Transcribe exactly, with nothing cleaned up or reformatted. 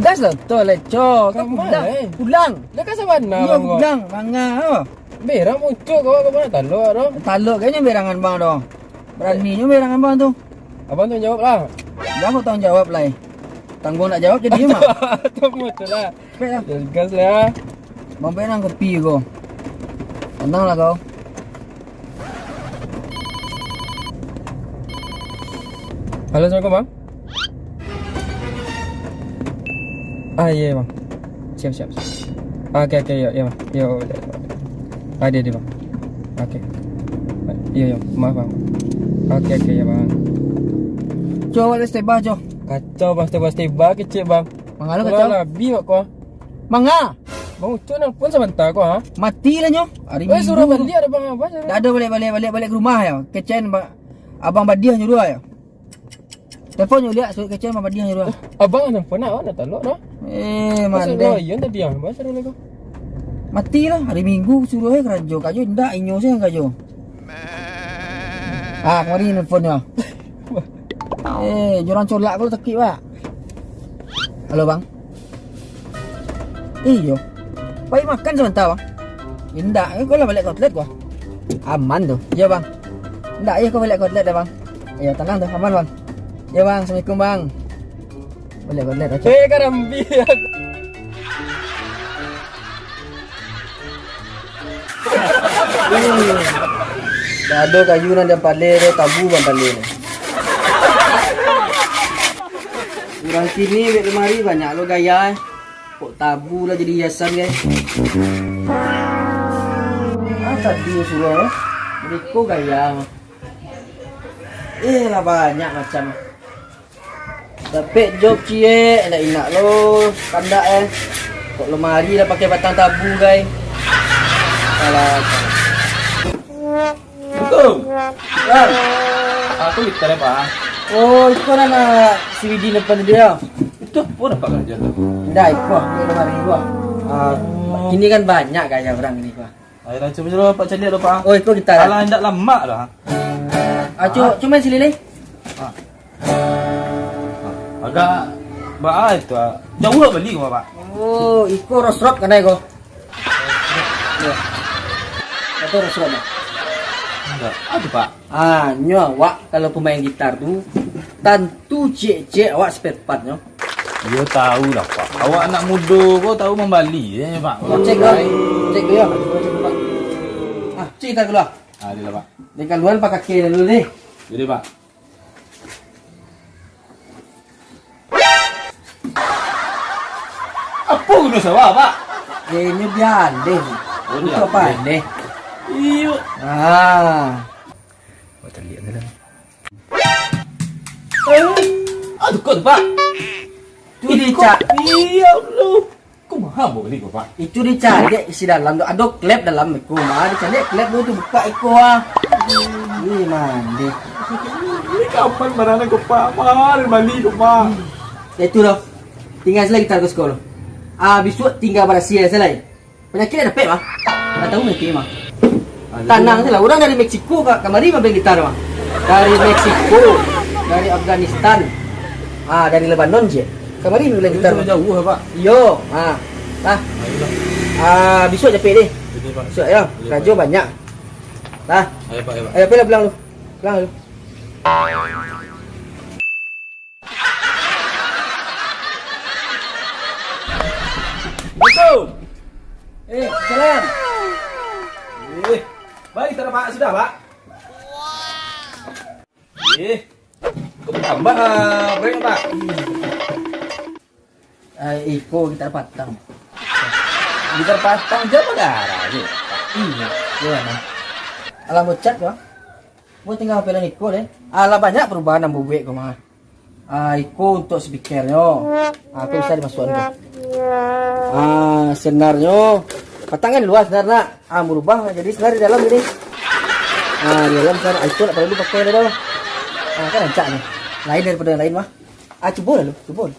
Gas lah tu, leco. Kan pulang. Pulang. Dah ka sabana, Bang, ko. Pulang, manga, oh. Berang muncul ko, ko nak talok tu. Talok kayaknya berangan Bang tu. Berani nyo berangan Bang tu. Abang tanggung jawab lah. Dah aku tanggung jawab lah, eh. Tanggung nak jawab jadi mah. Tunggu tu lah. Baiklah. Gas, gas lah. Bang, baiklah kopi ko. Tenanglah kau. Halo, assalamualaikum, Bang. Ah, iya, Bang. Siap, siap, siap. Ah, oke, oke, iya, iya, Bang. Iya, Bang. Ah, dia, dia, Bang. Oke. Iya, iya, maaf, Bang. Oke, oke, iya, Bang. Cubo awak step bah, cubo. Kacau, Bang, step bah, step bah kecek, Bang. Manga lo kacau? Lah, labi, Bang, ko. Manga? Bang Ucok nang pun sabanta ko, ha? Mati lah nyo. Hari Minggu. Suruah baliak dah, Bang, Abang, suruah. Dah ado, baliak, baliak, baliak, baliak ka rumah yo. Kecen ba-, abang badiah nyo dua yo. Telepon nyo liak, suruah kecen abang badiah nyo dua. Abang nang pun nak, nak talok dah. Eh, mandeh. Loyon tadi, ah, Bang, suruah lagi. Mati lah, hari Minggu suruah eh karajo. Karajo indak, inyo se nan karajo. Ah, kamari nelpon nyo. Eh, jorang colak ko takik, Pak. Halo, Bang. Iyo. Pai makan sabanta, Bang. Indak, ko lah baliak ka outlet ko. Aman tu. Iyo, Bang. Indak, iyo ko baliak ka outlet dah, Bang. Iyo, tanang tu, aman, Bang. Iyo, Bang. Assalamualaikum, Bang. Baliak ka outlet, oke. Eh, karambia. Dah ado kayu nan diampale tu, tabu bampale tu. Urang kini buek lemari banyak lo gaya, eh. Kok tabu lah jadi hiasan, guys. Ah, tadi suruah, eh. Beko gaya. Eh, lah banyak macam. Dapek job ciek, indak-indak lo, kandak eh. Kok lemari lah pakai batang tabu, gai. Alah. Assalamualaikum. Bang. Aku gitar ya, Pak. Oh, itu kan anak si Widi depan tadi ya. Itu pun apa kerja tu? Indak, iko, iko lemari iko. Ah, ini kan banyak gaya orang ini, Pak. Ayolah, cubo, cubo Pak caliak dulu, Pak. Oh, iko gitar. Alah, indak lamak dah. Ah, cu-, cuman sililih. Ah. Agak baa itu, ah. Jauah bali ko, Pak. Oh, iko Rosrot kanai ko. Yo. Atau Rosrot, Pak? Indak. Apo, Pak? Ah, nyo awak kalau pemain gitar tu, tantu ciek-ciek awak spare part nyo. Iyo, tahu lah, Pak. Awak anak mudo ko tahu mambali, eh, Pak. Cek dulu. Cek dulu, yo. Ah, cek gitar dulu, ah. Ah, ado lah, Pak. Di kaluan pakai kaki dulu, deh. Jadi, Pak. Apo guno sawah, Pak? Eh, ini biandeh. Oh, untuk biandeh. Pandeh. Iyo. Ah. Buat caliak ni lah. Eh, aduh, kok tu, Pak? Tu iko, dicak. Iyo, lu. Kumaha buek bali ko, Pak? Itu dicaliak isi dalam tu. Ado klep dalam iko, mah. Dicaliak klep dulu tu, bukak iko, ah. Ih, mandeh. Ini kapan barang ko, Pak? Maha bali ko, Pak. Ya itu doh. Tingga se lai gitar ko siko. Ah, bisuak tingga barasiah se lai. Panyakik lah dapek, mah. Ndak tahu panyakik, mah. Ah, jadi tanang se lah. Urang dari Meksiko ka-, kamari mambali gitar, mah. Dari Meksiko, dari Afghanistan, ah, dari Lebanon je. Kamari mambali gitar, mah. Jauah, Pak. Iyo, ah. Lah. Ayolah. Ah, bisuak capek deh. Jadi, Pak. Bisuak, yo. Iya, Pak. Karajo banyak. Lah. Ayo, Pak, ayo, Pak. Ayo, pulang, pulang lu. Pulang lu. Assalamualaikum. Eh, salam. Eh, baik, tak ada, Pak. Sudah, Pak? Eh, kok tambah, ah, prank, Pak? Eh, iko gitar patang. Gitar patang je apa gara je? Iyo, iyo, nah. Alah, bocat, Bang. Buek tingga H P lain iko deh. Alah, banyak perubahan nan buek ko, mah. Ah, iko untuk speakernyo. Ah, iko bisa dimasuakan ko. Ah, senarnyo. Patang kan di lua senar, nak. Ah, berubah jadi senar di dalam jadi. Ah, di dalam senar, ah, iko ndak perlu pakai dah. Ah, kan rancak ni. Lain daripada yang lain, mah. Ah, cubo lah lu, cubo.